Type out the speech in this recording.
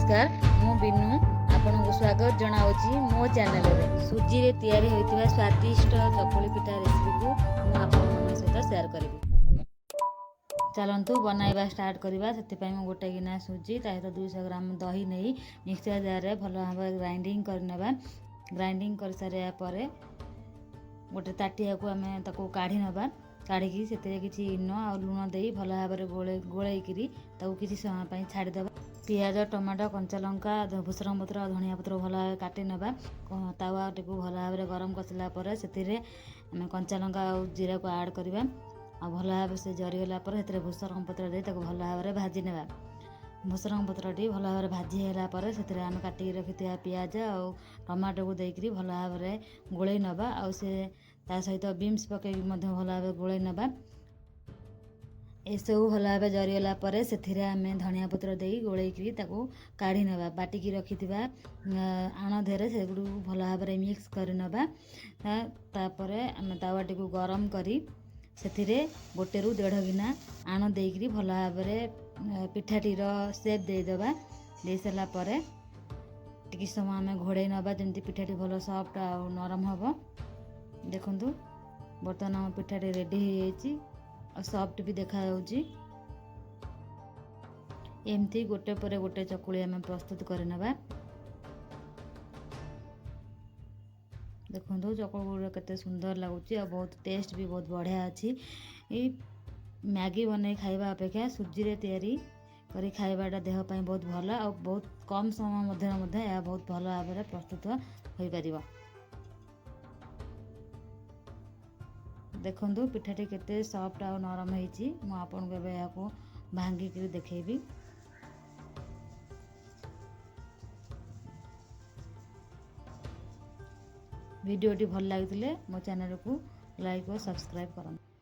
ନମସ୍କାର, ମୁଁ ବିନୁ ଆପଣଙ୍କୁ ସ୍ୱାଗତ ଜଣାଉଛି ମୋ ଚ୍ୟାନେଲରେ। ସୁଜିରେ ତିଆରି ହୋଇଥିବା ସ୍ୱାଦିଷ୍ଟ ଚକୁଳି ପିଠା ରେସିପିକୁ ମୁଁ ଆପଣମାନଙ୍କ ସହିତ ସେୟାର କରିବି। ଚାଲନ୍ତୁ, ବନାଇବା ଷ୍ଟାର୍ଟ କରିବା। ସେଥିପାଇଁ ମୁଁ ଗୋଟେ ଗିନା ସୁଜି, ତା ସହିତ 200 ଗ୍ରାମ ଦହି ନେଇ ମିକ୍ସଚର ଜାରରେ ଭଲ ଭାବରେ ଗ୍ରାଇଣ୍ଡିଙ୍ଗ କରିନେବା। ଗ୍ରାଇଣ୍ଡିଙ୍ଗ କରିସାରିବା ପରେ ଗୋଟେ ତାଟିଆକୁ ଆମେ ତାକୁ କାଢ଼ି ନେବା। କାଢ଼ିକି ସେଥିରେ କିଛି ଇନୋ ଆଉ ଲୁଣ ଦେଇ ଭଲ ଭାବରେ ଗୋଳେଇକିରି ତାକୁ କିଛି ସମୟ ପାଇଁ ଛାଡ଼ିଦେବା। ପିଆଜ, ଟମାଟୋ, କଞ୍ଚା ଲଙ୍କା, ଭୃସଙ୍ଗ ପତ୍ର ଆଉ ଧନିଆ ପତ୍ର ଭଲ ଭାବେ କାଟି ନେବା। ତାୱାଟିକୁ ଭଲ ଭାବରେ ଗରମ କରିସାରିଲା ପରେ ସେଥିରେ ଆମେ କଞ୍ଚା ଲଙ୍କା ଆଉ ଜିରାକୁ ଆଡ଼୍ କରିବା। ଆଉ ଭଲ ଭାବେ ସେ ଜରିଗଲା ପରେ ସେଥିରେ ଭୃସଙ୍ଗ ପତ୍ର ଦେଇ ତାକୁ ଭଲ ଭାବରେ ଭାଜି ନେବା। ଭୃସଙ୍ଗ ପତ୍ରଟି ଭଲ ଭାବରେ ଭାଜି ହେଲା ପରେ ସେଥିରେ ଆମେ କାଟିକି ରଖିଥିବା ପିଆଜ ଆଉ ଟମାଟୋକୁ ଦେଇକରି ଭଲ ଭାବରେ ଗୋଳେଇ ନେବା। ଆଉ ସେ ତା ସହିତ ବିନ୍ସ ପକାଇକି ମଧ୍ୟ ଭଲ ଭାବେ ଗୋଳେଇ ନେବା। ଏସବୁ ଭଲ ଭାବେ ଜରିଗଲା ପରେ ସେଥିରେ ଆମେ ଧନିଆ ପତ୍ର ଦେଇ ଗୋଳେଇକିରି ତାକୁ କାଢ଼ି ନେବା। ବାଟିକି ରଖିଥିବା ଆଣ ଦେହରେ ସେଗୁଡ଼ିକୁ ଭଲ ଭାବରେ ମିକ୍ସ କରିନେବା। ତାପରେ ଆମେ ତାୱାଟିକୁ ଗରମ କରି ସେଥିରେ 1ରୁ 1.5 ଗିନା ଆଣ ଦେଇକିରି ଭଲ ଭାବରେ ପିଠାଟିର ସେପ୍ ଦେଇଦେବା। ଦେଇସାରିଲା ପରେ ଟିକେ ସମୟ ଆମେ ଘୋଡ଼େଇ ନେବା, ଯେମିତି ପିଠାଟି ଭଲ ସଫ୍ଟ ଆଉ ନରମ ହେବ। ଦେଖନ୍ତୁ, ବର୍ତ୍ତମାନ ଆମ ପିଠାଟି ରେଡ଼ି ହେଇଯାଇଛି ଆଉ ସଫ୍ଟ ବି ଦେଖାଯାଉଛି। ଏମିତି ଗୋଟେ ପରେ ଗୋଟେ ଚକୁଳି ଆମେ ପ୍ରସ୍ତୁତ କରିନେବା। ଦେଖନ୍ତୁ, ଚକୁଳି ଗୁଡ଼ିକ କେତେ ସୁନ୍ଦର ଲାଗୁଛି ଆଉ ବହୁତ ଟେଷ୍ଟ ବି ବହୁତ ବଢ଼ିଆ ଅଛି। ଏଇ ମ୍ୟାଗି ବନେଇ ଖାଇବା ଅପେକ୍ଷା ସୁଜିରେ ତିଆରି କରି ଖାଇବାଟା ଦେହ ପାଇଁ ବହୁତ ଭଲ ଆଉ ବହୁତ କମ୍ ସମୟ ମଧ୍ୟରେ ମଧ୍ୟ ଏହା ବହୁତ ଭଲ ଭାବରେ ପ୍ରସ୍ତୁତ ହୋଇପାରିବ। ଦେଖନ୍ତୁ, ପିଠାଟି କେତେ ସଫ୍ଟ ଆଉ ନରମ ହେଇଛି। ମୁଁ ଆପଣଙ୍କୁ ଏବେ ଏହାକୁ ଭାଙ୍ଗିକିରି ଦେଖେଇବି। ଭିଡ଼ିଓଟି ଭଲ ଲାଗିଥିଲେ ମୋ ଚ୍ୟାନେଲକୁ ଲାଇକ୍ ଓ ସବସ୍କ୍ରାଇବ୍ କରନ୍ତୁ।